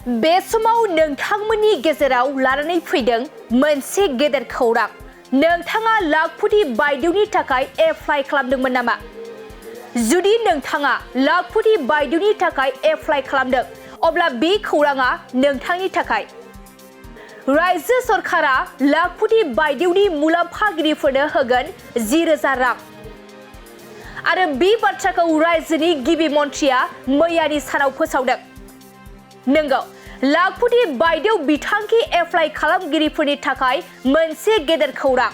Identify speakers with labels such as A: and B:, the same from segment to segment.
A: बे समाव नोंथांमोननि गेजेराव लानानै फैदों मोनसे गेदेर खौरां। नोंथाङा लाखपति बायदेवनि थाखाय एप्लाइ खालामदोंमोन नामा? जुदि नोंथाङा लाखपति बायदेवनि थाखाय एप्लाइ खालामदों, अब्ला बे खौराङा नोंथांनि थाखाय। रायजो सरकारा लाखपति बायदेवनि मुलाम्फागिरिफोरनो होगोन 10,000 रां। आरो बे बाथ्राखौ रायजोनि गिबि मन्थ्रिया मैयानि सानाव फोसावदों। नंगौ, लाखपति बायदेव बिथांखि एप्लाइ खालामगिरिफोरनि थाखाय मोनसे गेदेर खौरां।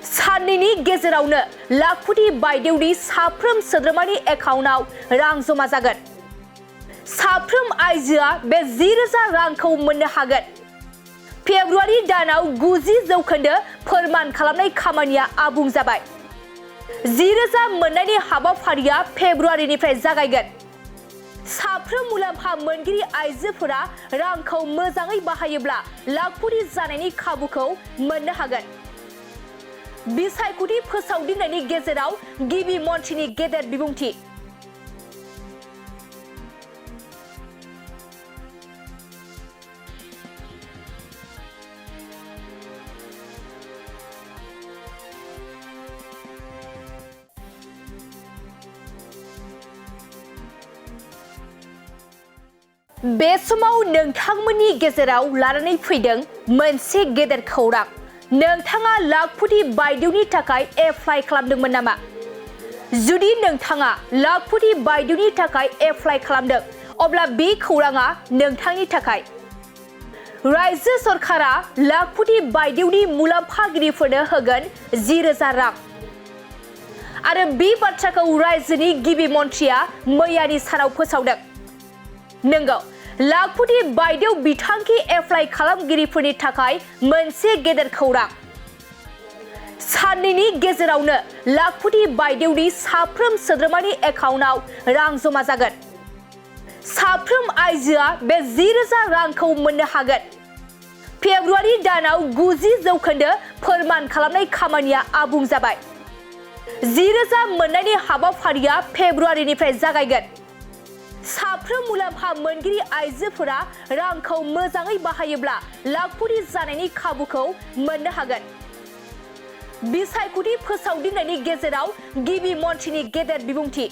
A: साननैनि गेजेरावनो लाखपति बायदेवनि साफ्रोम सोद्रोमानि एकाउन्टआव रां जमा जागोन। साफ्रोम आइजोआ बे 10,000 रांखौ मोननो हागोन। फेब्रुआरि दानाव 90% फोरमान खालामनाय खामानिया आबुं जाबाय। 10,000 मोननायनि हाबाफारिया फेब्रुआरिनिफ्राय जागायगोन। साफ्रोम मुलाम्फा मोनगिरि आइजोफोरा रांखौ मोजाङै बाहायोब्ला लाखपति जानायनि खाबुखौ मोननो हागोन। बिसायख'थि फोसावदिंनायनि गेजेराव गिबि मन्थ्रिनि गेदेर बिबुंथि। बे समाव नोंथांमोननि गेजेराव लानानै फैदों मोनसे गेदेर खौरां। नोंथाङा लाखपति बायदेवनि थाखाय एप्लाइ खालामदोंमोन नामा? जुदि नोंथाङा लाखपति बायदेवनि थाखाय एप्लाइ खालामदों, अब्ला बे खौराङा नोंथांनि थाखाय। रायजो सरकारा लाखपति बायदेवनि मुलाम्फागिरिफोरनो होगोन 10,000 रां। आरो बे बाथ्राखौ रायजोनि गिबि मन्थ्रिया मैयानि सानाव फोसावदों। नंगौ, लाखपति बायदेव बिथांखि एप्लाइ खालामगिरिफोरनि थाखाय मोनसे गेदेर खौरां। साननैनि गेजेरावनो लाखपति बायदेवनि साफ्रोम सोद्रोमानि एकाउन्टआव रां जमा जागोन। साफ्रोम आइजोआ बे 10,000 रांखौ मोननो हागोन। फेब्रुआरि दानाव 90% फोरमान खालामनाय खामानिया आबुं जाबाय। 10,000 मोननायनि हाबाफारिया फेब्रुआरिनिफ्राय जागायगोन। साफ्रोम मुलाम्फा मोनगिरि आइजोफोरा रांखौ मोजाङै बाहायोब्ला लाखपति जानायनि खाबुखौ मोननो हागोन। बिसायख'थि फोसावदिंनायनि गेजेराव गिबि मन्थ्रिनि गेदेर बिबुंथि।